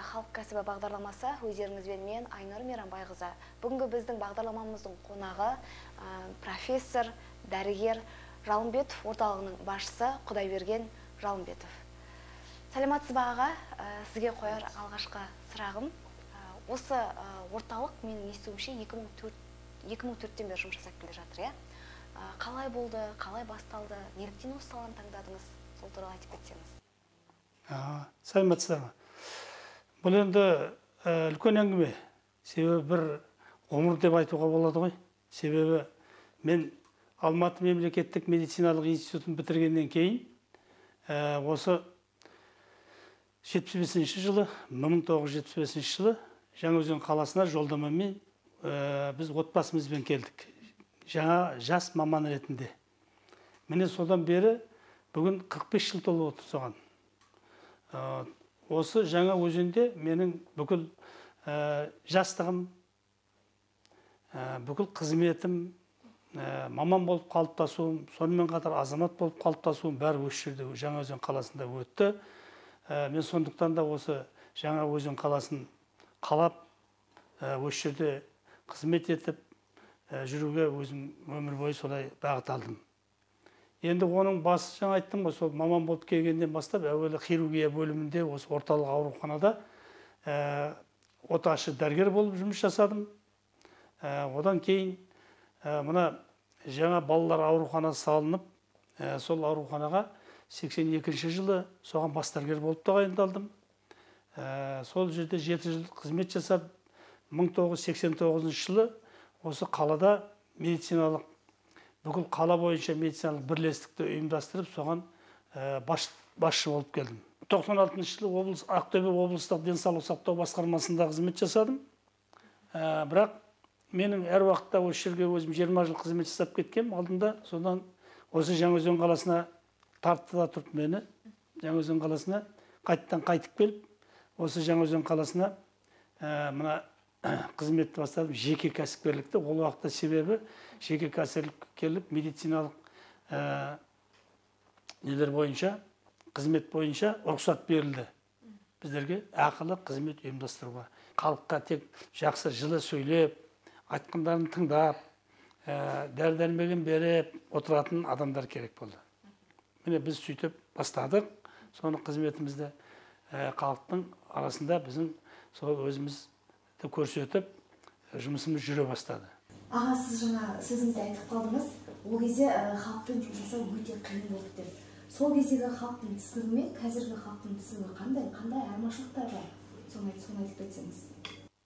«Халық кәсібі» бағдарламасы. Өздеріңізбен мен, Айнұр Мейрамбайқызы. Бүгінгі біздің бағдарламамыздың қонағы профессор, дәрігер, Жалымбетов орталығының басшысы Құдайберген Жалымбетов. Сәлеметсіз бе, аға? Сізге қояр алғашқы сұрағым. Осы орталық, менің естуімше, 2004-тен бері жұмыс жасап келе жатыр, иә? Қалай болды, қалай басталды, неліктен осы саланы таңдадыңыз? Сол туралы айтып кетсеңіз. Сәлеметсіздер ме? Бұл енді үлкен әңгіме. Себебі бір ғұмыр деп айтуға болады ғой. Себебі мен Алматы мемлекеттік медициналық институтын бітіргеннен кейін осы 75 жылы, 1975 жылы Жаңаөзен қаласына жолдамамен біз отбасымызбен келдік. Жаңа жас маман ретінде. Міне, содан бері бүгін 45 жыл толып отыр соған. Осы Жаңа Өзенде менің бүкіл жастығым, бүкіл қызметім, маман болып қалыптасуым, сонымен қатар азамат болып қалыптасуым бәрі осы жерде, Жаңа Өзен қаласында өтті. Мен сондықтан да осы Жаңа Өзен қаласын қалап, осы жерде қызмет етіп жүруге өзім өмір бойы солай бағыт алдым. Енді оның басы, жаңа айттым ғой, сол маман болып келгеннен бастап әуелі хирургия бөлімінде осы орталық ауруханада оташы дәрігер болып жұмыс жасадым. Одан кейін мына жаңа балалар ауруханасы салынып, сол ауруханаға 82 жылы соған бас дәрігер болып тағайындалдым. Сол жерде 7 жыл қызмет жасап, 1989 жылы осы қалада медициналық, бүкіл қала бойынша медициналық бірлестікті ұйымдастырып, соған басшы болып келдім. 96 жылы облыс, Ақтөбе облыстық денсаулық сақтау басқармасында қызмет жасадым. Бірақ менің әр уақытта осы жерге өзім 20 жыл қызмет жасап кеткенмін алдында, содан осы Жаңаөзен қаласына тартты да тұрды мені. Жаңаөзен қаласына қайтадан қайтып келіп, осы Жаңаөзен қаласына мына қызметті бастадым, жеке кәсіпкерлікті. Ол уақытта себебі жеке кәсіпкерлік медициналық нелер бойынша, қызмет бойынша рұқсат берілді біздерге ақылы қызмет ұйымдастыруға. Халыққа тек жақсы жылы сөйлеп, айтқандарын тыңдап, дәрі-дәрмегін беріп отыратын адамдар керек болды. Міне, біз сөйтіп бастадық. Соны қызметімізді халықтың арасында біздің сол өзімізді көрсетіп, жұмысымыз жүре бастады. Аға, сіз жаңа сөзіңізде айтып қалдыңыз, ол кезде халықпен жұмыс жасау өте қиын болды деп. Сол кездегі халықтың түсінігі мен қазіргі халықтың түсінігі қандай, қандай айырмашылықтар бар? Соны айтып кетсеңіз.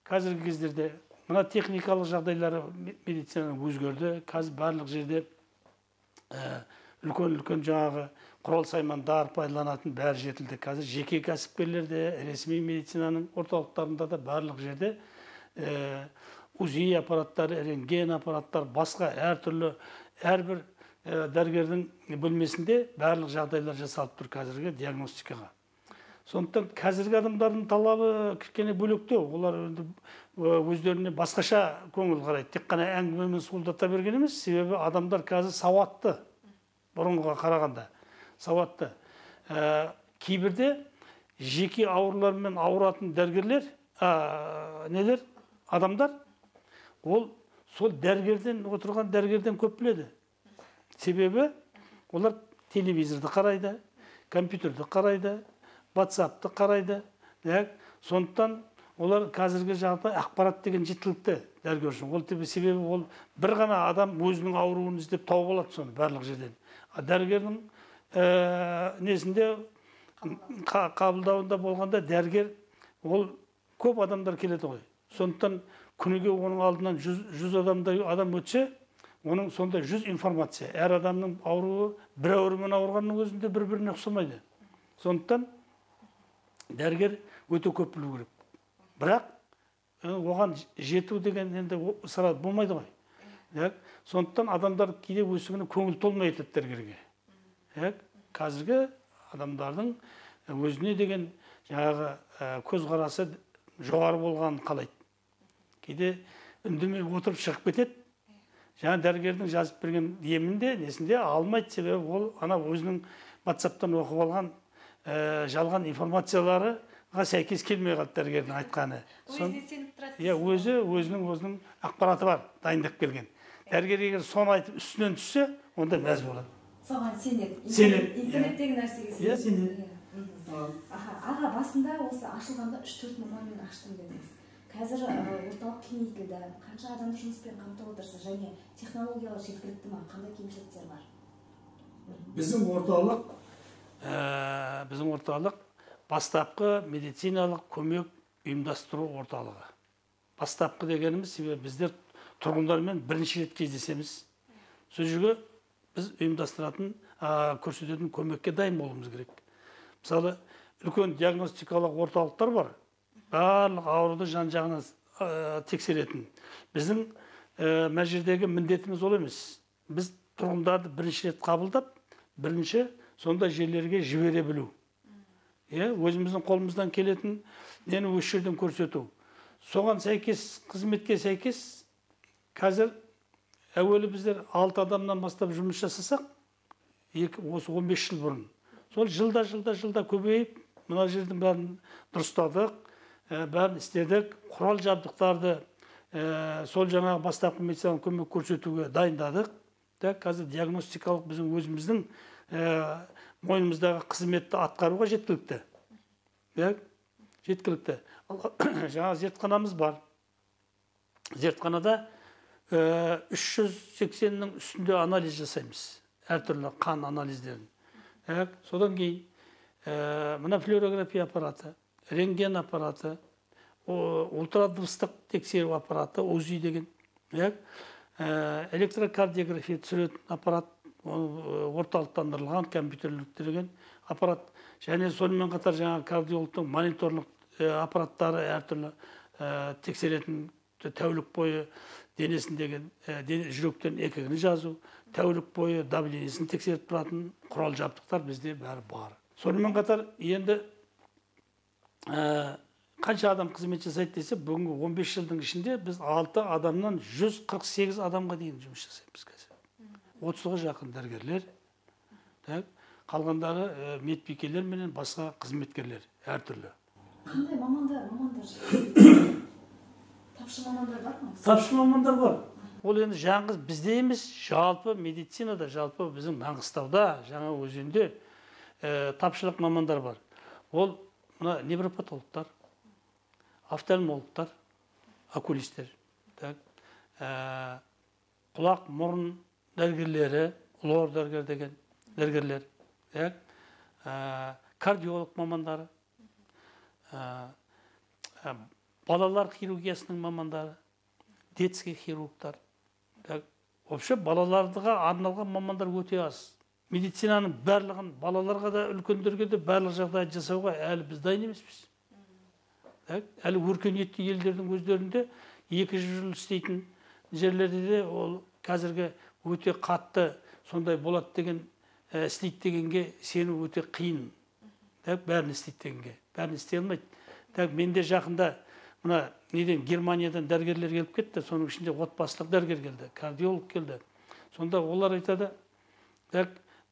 Қазіргі кездерде мына техникалық жағдайлары медицинаның өзгерді. Қазір барлық жерде үлкен-үлкен жаңағы құрал саймандар пайдаланатын бәрі жетілді. Қазір жеке кәсіпкерлер де, ресми медицинаның орталықтарында да барлық жерде УЗИ аппараттары, рентген аппараттар, басқа әртүрлі әрбір дәрігердің бөлмесінде барлық жағдайлар жасалып тұр қазіргі диагностикаға. Сондықтан қазіргі адамдардың талабы кішкене бөлектеу. Олар енді өздеріне басқаша көңіл қарайды. Тек қана әңгімемен суылдата берген емес, себебі адамдар қазір сауатты, бұрынғыға қарағанда сауатты. Кейбірде жеке аурулармен ауыратын дәрігерлер, нелер, адамдар, ол сол дәрігерден, отырған дәрігерден көп біледі. Себебі олар телевизорды қарайды, компьютерді қарайды, WhatsApp'ты қарайды. Сондықтан олар қазіргі жағдай ақпарат деген жеткілікті дәрігер үшін. Ол себебі ол бір ғана адам өзінің ауруын іздеп тауып алады соны барлық жерден. А дәрігердің несінде, қабылдауында болғанда дәрігер ол көп адамдар келеді ғой. Сондықтан күніге оның алдынан 100 адамдай адам өтсе, оның сондай 100 информация. Әр адамның ауруы бір аурумен ауырғанның өзінде бір-біріне ұқсамайды. Сондықтан дәрігер өте көп білу керек. Бірақ оған жету деген енді сразу болмайды ғой. Сондықтан адамдар кейде өсігіне көңіл толмай кетеді дәрігерге. Қазіргі адамдардың өзіне деген жаңағы көзқарасы жоғары болғанын қалайды. Кейде үндемей отырып шығып кетеді. Жаңа дәрігердің жазып берген емінде, несінде алмайды, себебі ол ана өзінің WhatsApp'тан оқып алған жалған информациялары сәйкес келмей қалды дәрігердің айтқаны. Өзіне сеніп тұрады. Иә, өзінің ақпараты бар, дайындап келген. Дәрігер егер соны айтып үстінен түссе, онда мәз болады. Соған сенеді. Сенеді. Интернеттегі нәрсеге сенеді. Иә, сенеді. Аға, басында осы ашылғанда 3-4 маманмен аштым дедіңіз. Қазір орталық кеңейтілді. Қанша адамды жұмыспен қамтып отырсыз және технологиялар жеткілікті ма? Қандай кемшіліктер бар? Біздің орталық бастапқы медициналық көмек ұйымдастыру орталығы. Бастапқы дегеніміз, себебі біздер тұрғындармен бірінші рет кездесеміз. Сол жерге біз ұйымдастыратын, көрсететін көмекке дайын болуымыз керек. Мысалы, үлкен диагностикалық орталықтар бар. Барлық ауруды жан-жағынан тексеретін. Біздің мына жердегі міндетіміз ол емес. Біз тұрғындарды бірінші рет қабылдап, бірінші сондай жерлерге жібере білу. Өзіміздің қолымыздан келетін нені осы жерден көрсету. Соған сәйкес, қызметке сәйкес, қазір әуелі біздер 6 адамнан бастап жұмыс жасасақ, осы 15 жыл бұрын. Сол жылда көбейіп, мына жердің бәрін дұрыстадық, бәрін істедік, құрал жабдықтарды сол жаңағы бастапқы медициналық көмек көрсетуге дайындадық. Қазір диагностикалық біздің өзіміздің мойнымыздағы қызметті атқаруға жеткілікті. Жеткілікті. Жаңа зертханамыз бар. Зертханада 380-нің үстінде анализ жасаймыз. Әртүрлі қан анализдерін. Содан кейін мына флюорография аппараты, рентген аппараты, ультрадыбыстық тексеру аппараты, УЗИ деген, электрокардиография түсіретін аппарат, орталықтандырылған компьютерліктірілген аппарат, және сонымен қатар жаңа кардиологтың мониторлық аппараттары әртүрлі тексеретін, тәулік бойы денесіндегі жүректен ЭКГ-ні жазу, тәулік бойы давлениесін тексеріп тұратын құрал жабдықтар бізде бәрі бар. Сонымен қатар енді қанша адам қызмет жасайды десе, бүгінгі 15 жылдың ішінде біз 6 адамнан 148 адамға дейін жұмыс жасаймыз қазір. 30-ға жақын дәрігерлер, қалғандары медбикелер менен басқа қызметкерлер әртүрлі. Қандай мамандар? Тапшы мамандар бар ма? Тапшы мамандар бар. Ол енді жаңғыз бізде емес, жалпы медицинада, жалпы біздің Маңғыстауда, Жаңаөзенде тапшылық мамандар бар. Ол мына невропатологтар, офтальмологтар, окулисттер, құлақ, мұрын дәрігерлері, лор дәрігер деген дәрігерлер, кардиолог мамандары, балалар хирургиясының мамандары, детский хирургтар. Вообще балаларға арналған мамандар өте аз. Медицинаның барлығын балаларға да, үлкендерге де барлық жағдай жасауға әлі біз дайын емеспіз. Әлі өркениетті елдердің өздерінде 200 жыл істейтін жерлерде де ол қазіргі өте қатты сондай болады деген, істейді дегенге сену өте қиын. Бәрін істейді дегенге, бәрін істей алмайды. Менде жақында мына неден Германиядан дәрігерлер келіп кетті, соның ішінде отбасылық дәрігер келді, кардиолог келді. Сонда олар айтады,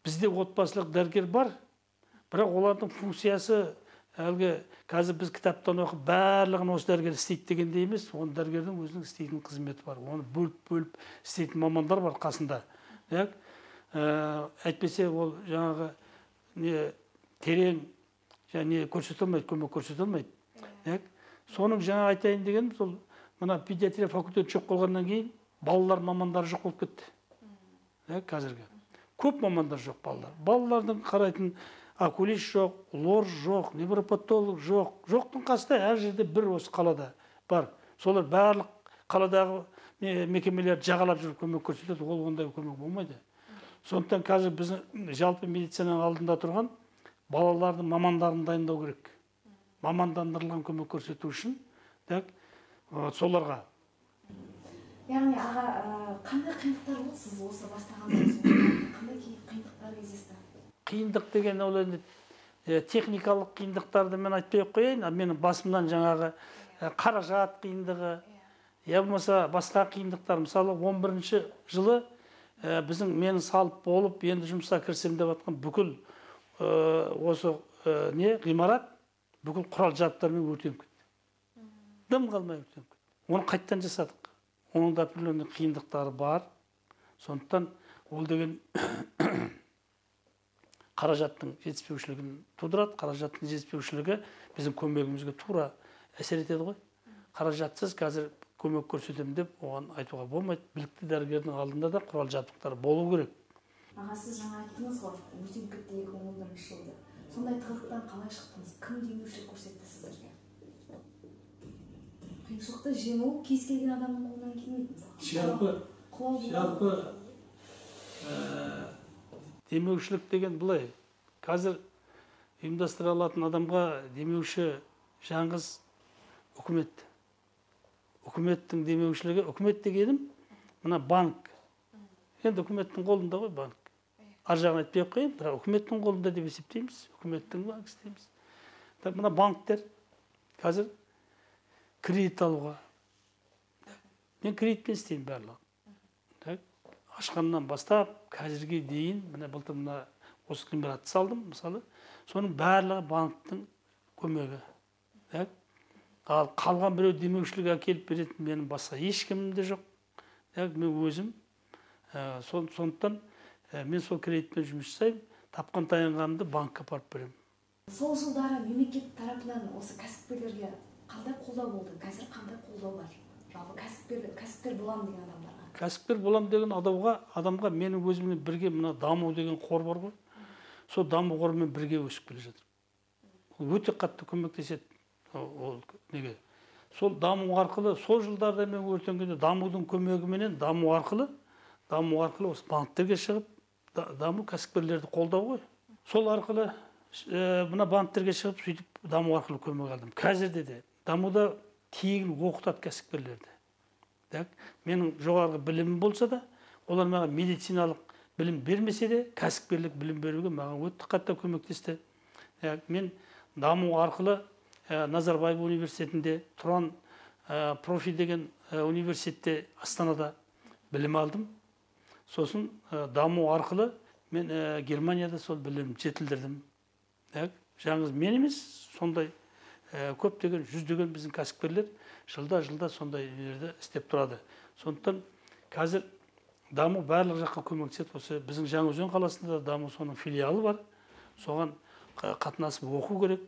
бізде отбасылық дәрігер бар, бірақ олардың функциясы әлгі қазір біз кітаптан оқып барлығын осы дәрігер істейді дегенде емес, оның дәрігердің өзінің істейтін қызметі бар, оны бөліп-бөліп істейтін мамандар бар қасында. Әйтпесе ол жаңағы не терең және көрсете алмайды, көмек көрсете алмайды. Соның жаңа айтайын дегенім, сол мына педиатрия факультеті жоқ болғаннан кейін балалар мамандары жоқ болып кетті. Қазіргі көп мамандар жоқ балалар. Балалардың қарайтын окулист жоқ, лор жоқ, невропатолог жоқ. Жоқтың қасында әр жерде бір осы қалада бар. Солар барлық қаладағы мекемелерді жағалап жүріп көмек көрсетеді, ол ондай көмек болмайды. Сондықтан қазір біздің жалпы медицинаның алдында тұрған балалардың мамандарын дайындау керек. Мамандандырылған көмек көрсету үшін соларға. Яғни аға, қандай қиындықтар болды сіз осы бастағанда? Қандай қиындықтар кездесті? Қиындық деген ол енді техникалық қиындықтарды мен айтпай ақ қояйын, менің басымнан жаңағы қаражат қиындығы, я болмаса басқа қиындықтар. Мысалы, 11 жылы біздің мені салып болып, енді жұмысқа кірсем деп жатқан бүкіл осы не ғимарат Бүкіл құрал жабдықтармен өртеніп кетті. Дым қалмай өртеніп кетті. Оны қайттан жасадық. Оның да определенный қиындықтары бар. Сондықтан ол деген қаражаттың жетіспеушілігін тудырады. Қаражаттың жетіспеушілігі біздің көмегімізге тура әсер етеді ғой. Қаражатсыз қазір көмек көрсетемін деп оған айтуға болмайды. Білікті дәрігердің алдында да құрал жабдықтар болу керек. Аға, сіз жаңа айттыңыз ғой, өртеніп кетті 2011 жылы. Сондай тығырықтан қалай шықтыңыз? Кім демеушілік көрсетті сіздерге? Қиыншылықты жеңу кез келген адамның қолынан келмейді мысалы. Жалпы демеушілік деген былай. Қазір ұйымдастыра алатын адамға демеуші жаңғыз үкімет. Үкіметтің демеушілігі, үкімет дегенім мына банк. Енді үкіметтің қолында ғой банк. Ар жағын айтпай ақ қояйын, бірақ үкіметтің қолында деп есептейміз, үкіметтің банк істейміз. Мына банктер қазір кредит алуға. Мен кредитпен істеймін барлығын. Ашқаннан бастап қазірге дейін, мына былтыр мына осы ғимаратты салдым, мысалы, соның барлығы банктің көмегі. Ал қалған біреу демеушілік әкеліп беретін менің басқа ешкімім де жоқ. Мен өзім, сондықтан мен сол кредитпен жұмыс жасаймын, тапқан таянғанымды банкке апарып беремін. Сол жылдары мемлекет тарапынан осы кәсіпкерлерге қандай қолдау болды? Қазір қандай қолдау бар? Жалпы кәсіпкер боламын деген адамдарға. Кәсіпкер боламын деген адамға менің өзіммен бірге мына даму деген қор бар ғой. Сол даму қорымен бірге өсіп келе жатыр. Ол өте қатты көмектеседі. Ол неге? Сол даму арқылы, сол жылдарда мен өртенгенде дамудың көмегіменен даму арқылы осы банктерге шығып, даму кәсіпкерлерді қолдау ғой. Сол арқылы мына банктерге шығып, сөйтіп даму арқылы көмек алдым. Қазірде де дамуда тегін оқытады кәсіпкерлерді. Менің жоғарғы білімім болса да, олар маған медициналық білім бермесе де, кәсіпкерлік білім беруге маған өте қатты көмектесті. Мен даму арқылы Назарбаев университетінде, Тұран профи деген университетте Астанада білім алдым. Сосын даму арқылы мен Германияда сол білім жетілдірдім. Жаңғыз мен емес, сондай көптеген, жүздеген біздің кәсіпкерлер жылда-жылда сондай нелерді істеп тұрады. Сондықтан қазір даму барлық жаққа көмектеседі. Осы біздің Жаңаөзен қаласында да даму соның филиалы бар. Соған қатынасып оқу керек.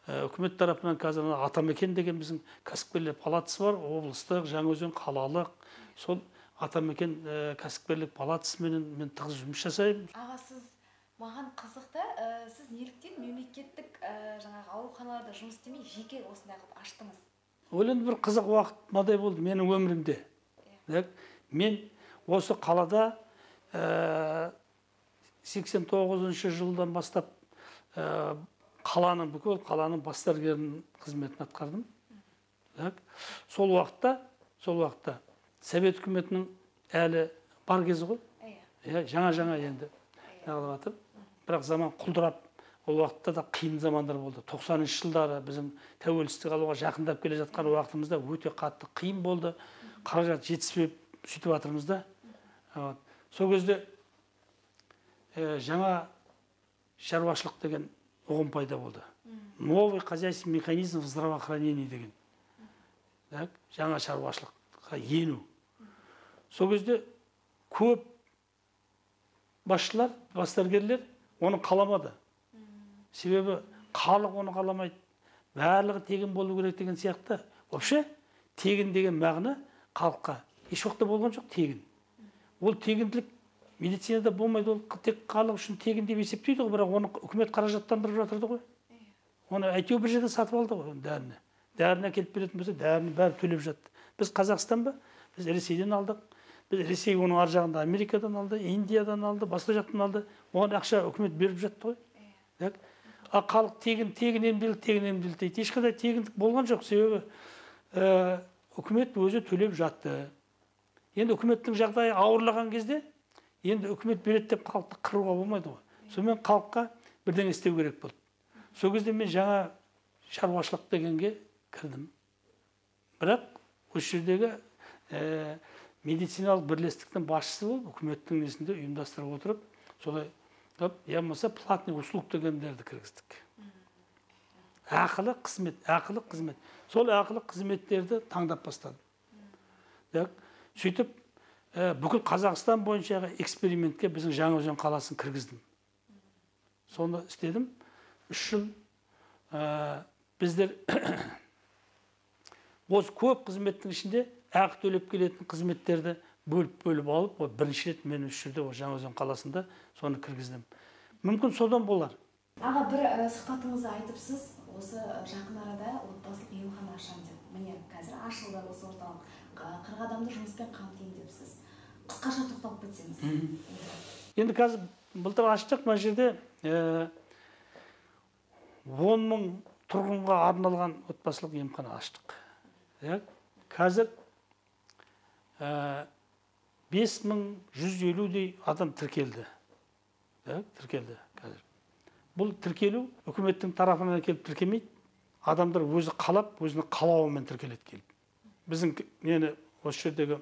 Үкімет тарапынан қазір Атамекен деген біздің кәсіпкерлер палатасы бар, облыстық, Жаңаөзен қалалық. Сол Атамекен кәсіпкерлік палатасыменен мен тығыз жұмыс жасаймын. Аға, сіз маған қызық та, сіз неліктен мемлекеттік жаңағы ауруханаларда жұмыс істемей жеке осындай қылып аштыңыз? Ол енді бір қызық уақыт мынадай болды менің өмірімде. Мен осы қалада 89 жылдан бастап қаланың, бүкіл қаланың бас дәрігерінің қызметін атқардым. Сол уақытта Совет үкіметінің әлі бар кезі ғой. Жаңа-жаңа енді неғылып жатыр. Бірақ заман құлдырап, ол уақытта да қиын замандар болды. 90-шы жылдары біздің тәуелсіздік алуға жақындап келе жатқан уақытымызда өте қатты қиын болды. Қаражат жетіспей сөйтіп жатырмыз да. Сол кезде жаңа шаруашылық деген ұғым пайда болды. Новый хозяйственный механизм в здравоохранении деген. Жаңа шаруашылыққа ену. Сол кезде көп басшылар, бас дәрігерлер оны қаламады. Себебі халық оны қаламайды. Барлығы тегін болу керек деген сияқты. Вообще тегін деген мағына халыққа еш уақытта болған жоқ тегін. Ол тегінділік медицинада болмайды, ол тек халық үшін тегін деп есептейді ғой, бірақ оны үкімет қаражаттандырып жатырды ғой. Оны әйтеуір бір жерден сатып алды ғой дәріні. Дәріні әкеліп беретін болса, дәріні бәрі төлеп жатты. Біз Қазақстан ба? Біз Ресейден алдық. Біз Ресей оның ар жағында Америкадан алды, Индиядан алды, басқа жақтан алды. Оған ақша үкімет беріп жатты ғой. А халық тегін, тегін емделді, тегін емделді дейді. Ешқандай тегіндік болған жоқ, себебі үкімет өзі төлеп жатты. Енді үкіметтің жағдайы ауырлаған кезде, енді үкімет береді деп халықты қыруға болмайды ғой. Сонымен халыққа бірдеңе істеу керек болды. Сол кезде мен жаңа шаруашылық дегенге кірдім. Бірақ осы жердегі медициналық бірлестіктің басшысы болып, үкіметтің несінде ұйымдастырып отырып, солай я болмаса платный услуг дегендерді кіргіздік. Ақылы қызмет, ақылы қызмет. Сол ақылы қызметтерді таңдап бастадым. Сөйтіп, бүкіл Қазақстан бойынша экспериментке біздің Жаңаөзен қаласын кіргіздім. Соны істедім. 3 жыл біздер осы көп қызметтің ішінде ақы төлеп келетін қызметтерді бөліп-бөліп алып, бірінші рет мен осы жерде Жаңаөзен қаласында соны кіргіздім. Мүмкін содан болар. Аға, бір сұхбатыңызда айтыпсыз, осы жақын арада отбасылық емхана ашамын деп. Міне, қазір ашылды осы орталық. 40 адамды жұмыспен қамтимын депсіз. Қысқаша тоқталып кетсеңіз. Енді қазір былтыр аштық, мына жерде 10 мың тұрғынға арналған отбасылық емхана аштық. Қазір 5150-дей адам тіркелді. Тіркелді қазір. Бұл тіркелу үкіметтің тарапынан келіп тіркемейді. Адамдар өзі қалап, өзінің қалауымен тіркеледі келіп. Біздің нені осы жердегі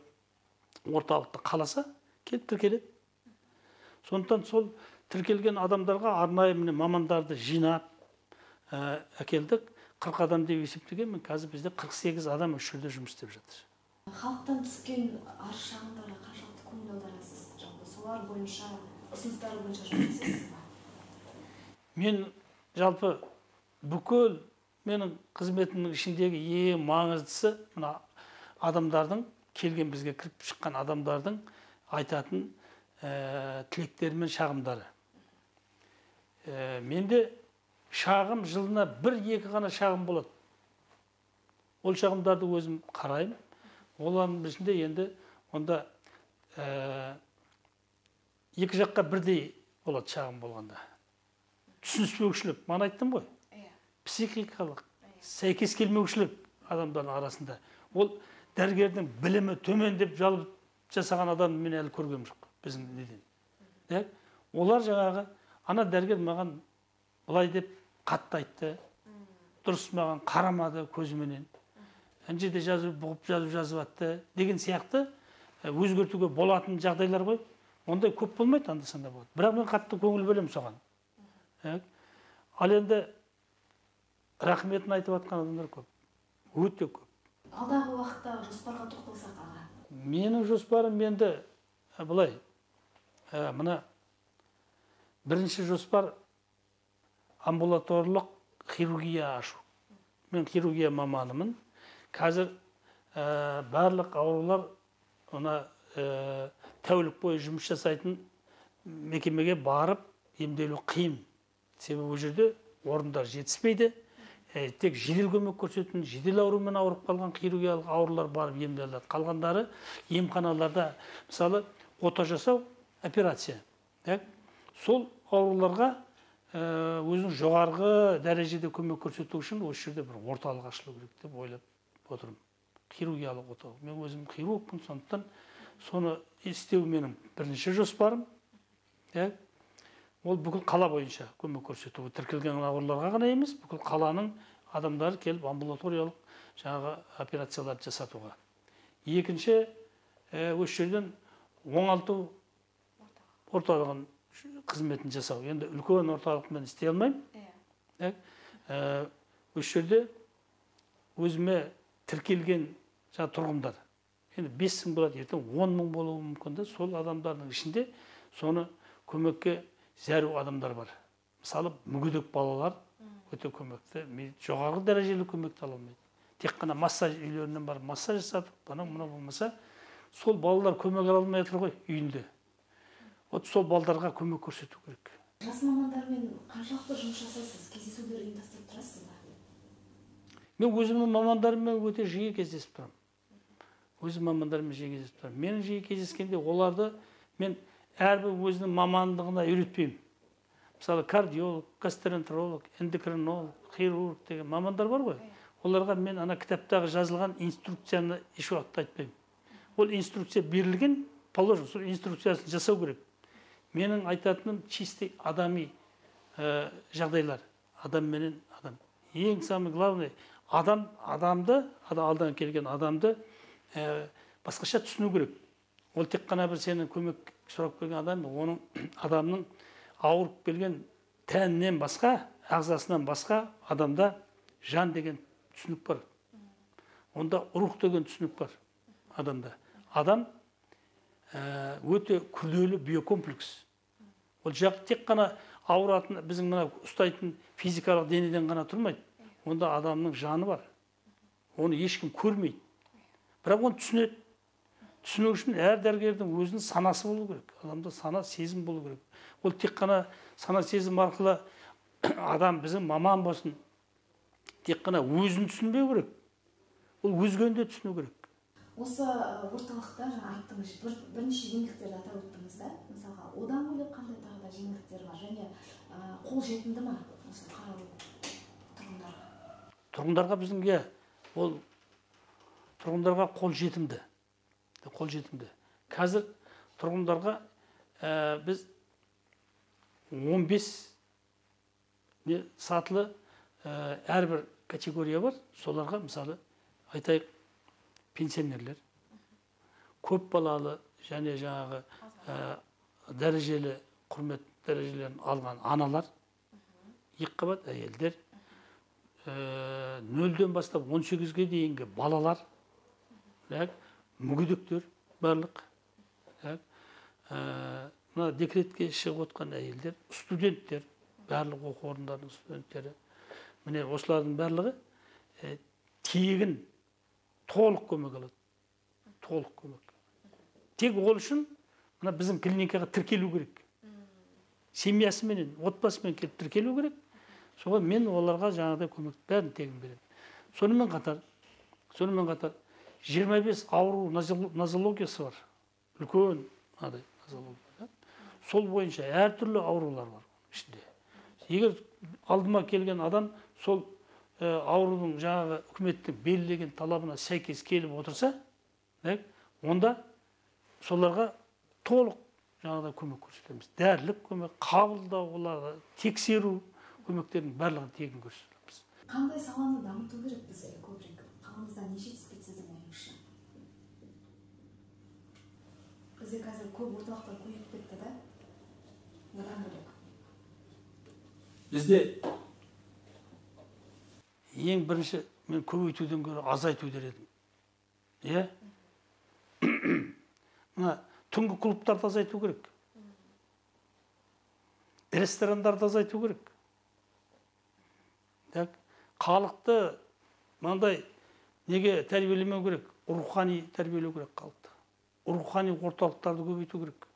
орталықты қаласа, келіп тіркеледі. Сондықтан сол тіркелген адамдарға арнайы міне мамандарды жинап әкелдік. 40 адам деп есептегенмін, қазір бізде 48 адам осы жерде жұмыс істеп жатыр. Халықтан түскен арыз шағымдарға қаншалықты көңіл аударасыз? Жалпы солар бойынша, ұсыныстар бойынша жұмыс істейсіз ба? Мен жалпы бүкіл менің қызметімнің ішіндегі ең маңыздысы мына адамдардың, келген бізге кіріп шыққан адамдардың айтатын тілектері мен шағымдары. Менде шағым жылына 1-2 ғана шағым болады. Ол шағымдарды өзім қараймын. Олардың ішінде енді онда екі жаққа бірдей болады шағым болғанда. Түсініспеушілік, мана айттым ғой. Психикалық сәйкес келмеушілік адамдардың арасында. Ол дәрігердің білімі төмен деп жалып жасаған адамды мен әлі көргем жоқ біздің неден. Олар жаңағы ана дәрігер маған былай деп қатты айтты, дұрыс маған қарамады көзіменен, ана жерде жазып, бұғып жазып жазып атты деген сияқты өзгертуге болатын жағдайлар ғой. Ондай көп болмайды, анда-санда болады. Бірақ мен қатты көңіл бөлемін соған. Ал енді рахметін айтып атқан адамдар көп, өте көп. Алдағы уақытта жоспарға тоқталсақ, аға. Менің жоспарым енді былай, мына бірінші жоспар амбулаторлық хирургия ашу. Мен хирургия маманымын. Қазір барлық аурулар мына тәулік бойы жұмыс жасайтын мекемеге барып емделу қиын. Себебі ол жерде орындар жетіспейді. Тек жедел көмек көрсететін, жедел аурумен ауырып қалған хирургиялық аурулар барып емделеді. Қалғандары емханаларда, мысалы, ота жасау, операция. Сол ауруларға өзінің жоғарғы дәрежеде көмек көрсету үшін осы жерде бір орталық ашылу керек деп ойлап отырмын. Хирургиялық орталық. Мен өзім хирургпын, сондықтан соны істеу менің бірінші жоспарым. Ол бүкіл қала бойынша көмек көрсету. Тіркелген ауруларға ғана емес, бүкіл қаланың адамдары келіп амбулаториялық жаңағы операцияларды жасатуға. Екінші, осы жерден оңалту орталығын қызметін жасау. Енді үлкен орталық мен істей алмаймын. Осы жерде өзіме тіркелген жаңа тұрғындар, енді 5000 болады, ертең 10 000 болуы мүмкін де, сол адамдардың ішінде соны көмекке зәру адамдар бар. Мысалы, мүгедек балалар өте көмекті, жоғарғы дәрежелі көмекті ала алмайды. Тек қана массаж үйлерінен барып массаж жасатып, анау мынау болмаса, сол балалар көмек ала алмай отыр ғой үйінде. Вот сол балдарға көмек көрсету керек. Жас мамандармен қаншалықты жұмыс жасайсыз? Кездесулер ұйымдастырып тұрасыз ба? Мен өзімнің мамандарыммен өте жиі кездесіп тұрамын. Өзім мамандарыммен жиі кездесіп тұрамын. Менің жиі кездескенде оларды мен әрбір өзінің мамандығына үйретпеймін. Мысалы, кардиолог, гастроэнтеролог, эндокринолог, хирург деген мамандар бар ғой. Оларға мен ана кітаптағы жазылған инструкцияны еш уақытта айтпаймын. Ол инструкция берілген, положено, сол инструкциясын жасау керек. Менің айтатыным чистый адами жағдайлар. Адам менен адам. Ең самый главный, адам адамды, алдан келген адамды басқаша түсіну керек. Ол тек қана бір сенің көмек сұрап келген адам, оның адамның ауырып келген тәнінен басқа, ағзасынан басқа адамда жан деген түсінік бар. Онда рух деген түсінік бар адамда. Адам өте күрделі биокомплекс. Ол жақ тек қана ауыратын, біздің мына ұстайтын физикалық денеден ғана тұрмайды. Онда адамның жаны бар. Оны ешкім көрмейді. Бірақ оны түсінеді. Түсіну үшін әр дәрігердің өзінің санасы болу керек. Адамда сана, сезім болу керек. Ол тек қана сана сезім арқылы адам біздің маман болсын, тек қана өзін түсінбеу керек. Ол өзгені де түсіну керек. Осы орталықта жаңа айттыңыз, бірнеше жеңілдіктерді атап өттіңіз да. Мысалға, одан бөлек қандай тағы да жеңілдіктер бар және қолжетімді ма осы қаралу тұрғындарға? Тұрғындарға біздің ол тұрғындарға қолжетімді. Қолжетімді. Қазір тұрғындарға біз 15 сатылы әрбір категория бар. Соларға мысалы айтайық, пенсионерлер, көп балалы және жаңағы дәрежелі құрмет дәрежелерін алған аналар, екіқабат әйелдер, 0-ден бастап 18-ге дейінгі балалар, мүгедектер барлық, мына декретке шығып отқан әйелдер, студенттер, барлық оқу орындарының студенттері, міне осылардың барлығы тегін толық көмек алады. Толық көмек. Тек ол үшін мына біздің клиникаға тіркелу керек. Семьясыменен, отбасымен келіп тіркелу керек. Соған мен оларға жаңағыдай көмек бәрін тегін беремін. Сонымен қатар 25 ауру нозологиясы бар. Үлкен мынадай нозология. Сол бойынша әртүрлі аурулар бар ішінде. Егер алдыма келген адам сол аурудың жаңағы үкіметтің белгілеген талабына сәйкес келіп отырса, онда соларға толық жаңағыдай көмек көрсетеміз. Дәрілік көмек, қабылдау, оларға тексеру көмектерінің барлығын тегін көрсетеміз. Қандай саланы дамыту керек бізге көбірек? Қаламызда не жетіспейді сіздің ойыңызша? Бізде қазір көп орталықтар көбейіп кетті да? Одан бөлек. Бізде ең бірінші мен көбейтуден гөрі азайту дер едім. Иә? Мына түнгі клубтарды азайту керек. Ресторандарды азайту керек. Так, халықты мынандай неге тәрбиелемеу керек? Рухани тәрбиелеу керек халықты. Рухани орталықтарды көбейту керек.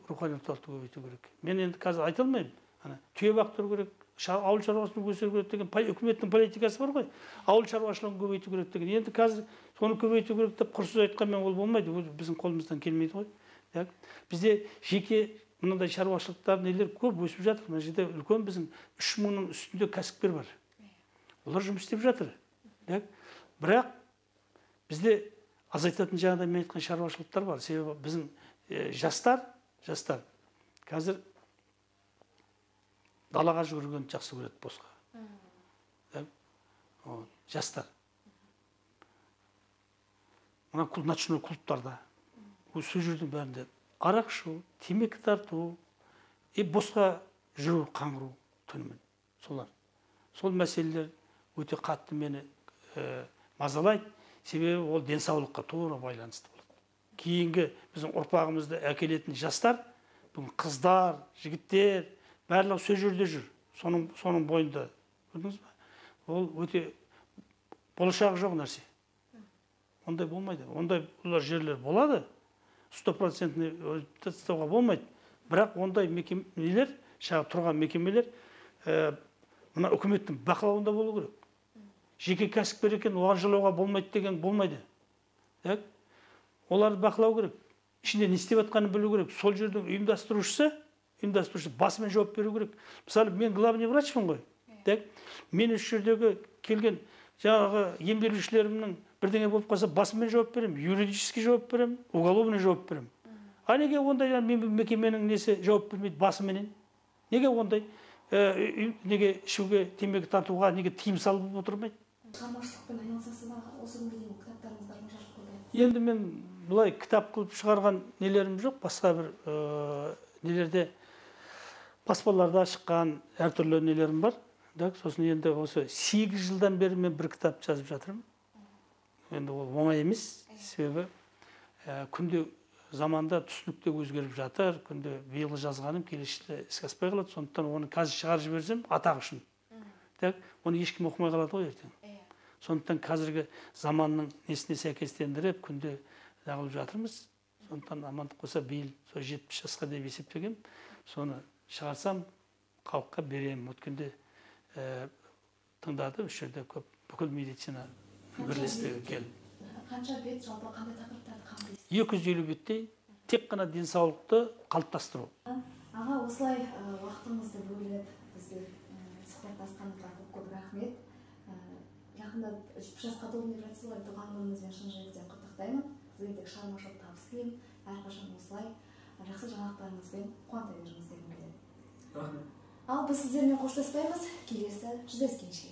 Рухани орталықты көбейту керек. Мен енді қазір айта алмаймын. Ана түйе бақтыру керек, ауыл шаруашылығын өсіру керек деген үкіметтің политикасы бар ғой. Ауыл шаруашылығын көбейту керек деген. Енді қазір соны көбейту керек деп құр сөз айтқанмен ол болмайды, біздің қолымыздан келмейді ғой. Так, бізде жеке мынандай шаруашылықтар нелер көп өсіп жатыр. Мына жерде үлкен біздің 3000-ның үстінде кәсіпкер бар. Олар жұмыс істеп жатыр. Так, бірақ бізде азайтатын жаңағыдай мен айтқан шаруашылықтар бар. Себебі біздің жастар қазір далаға жүгіргенді жақсы көреді босқа. Жастар. Мына ночной клубтарда, сол жердің бәрінде арақ ішу, темекі тарту, босқа жүру, қаңғыру түнімен. Солар. Сол мәселелер өте қатты мені мазалайды. Себебі ол денсаулыққа тура байланысты болады. Кейінгі біздің ұрпағымызды әкелетін жастар, бүгін қыздар, жігіттер, барлығы сол жерде жүр. Соның бойында. Көрдіңіз бе? Ол өте болашағы жоқ нәрсе. Ондай болмайды. Ондай олар жерлер болады. 100% тастауға болмайды. Бірақ ондай мекемелер, шағын тұрған мекемелер мына үкіметтің бақылауында болу керек. Жеке кәсіпкер екен, оған жылауға болмайды деген болмайды. Так? Оларды бақылау керек. Ішінде не істеп жатқанын білу керек. Сол жердің ұйымдастырушысы басымен жауап беру керек. Мысалы, мен главный врачпын ғой. Так? Мен осы жердегі келген жаңағы емделушілерімнің бірдеңе болып қалса, басымен жауап беремін, юридический жауап беремін, уголовный жауап беремін. А неге ондай мекеменің несі жауап бермейді басыменен? Неге ондай неге ішуге, темекі тартуға неге тыйым салып отырмайды? Шығармашылықпен айналысасыз ба? Осы күнге дейін кітаптарыңызды жарық көрді. Енді мен былай кітап қылып шығарған нелерім жоқ, басқа бір нелерде баспаларда шыққан әртүрлі нелерім бар. Так, сосын енді осы 8 жылдан бері мен бір кітап жазып жатырмын. Енді ол оңай емес, себебі күнде заманда түсінік те өзгеріп жатыр. Күнде биылғы жазғаным келесі жылы іске аспай қалады. Сондықтан оны қазір шығарып жіберсем атақ үшін. Так, оны ешкім оқымай қалады ғой ертең. Сондықтан қазіргі заманның несіне сәйкестендіріп күнде неғылып жатырмыз. Сондықтан амандық болса биыл сол 70 жасқа деп есептегем, соны шығарсам халыққа беремін. Өткенде тыңдады, осы жерде көп бүкіл медицина бірлестігі келіп. Қанша бет, жалпы қандай тақырыптарды қамтисыз? 250 беттей тек қана денсаулықты қалыптастыру. Аға, осылай уақытыңызды бөліп бізбен сұхбаттасқаныңызға көп-көп рахмет. Жақында 70 жасқа толдым деп жатсыз ғой, туған күніңізбен шын жүректен құттықтаймын. Сізге тек шығармашылық табыс тілеймін. Әрқашан осылай жақсы жаңалықтарыңызбен қуанта беріңіз дегім келеді. Рахмет. Ал біз сіздермен қоштаспаймыз. Келесі жүздескенше.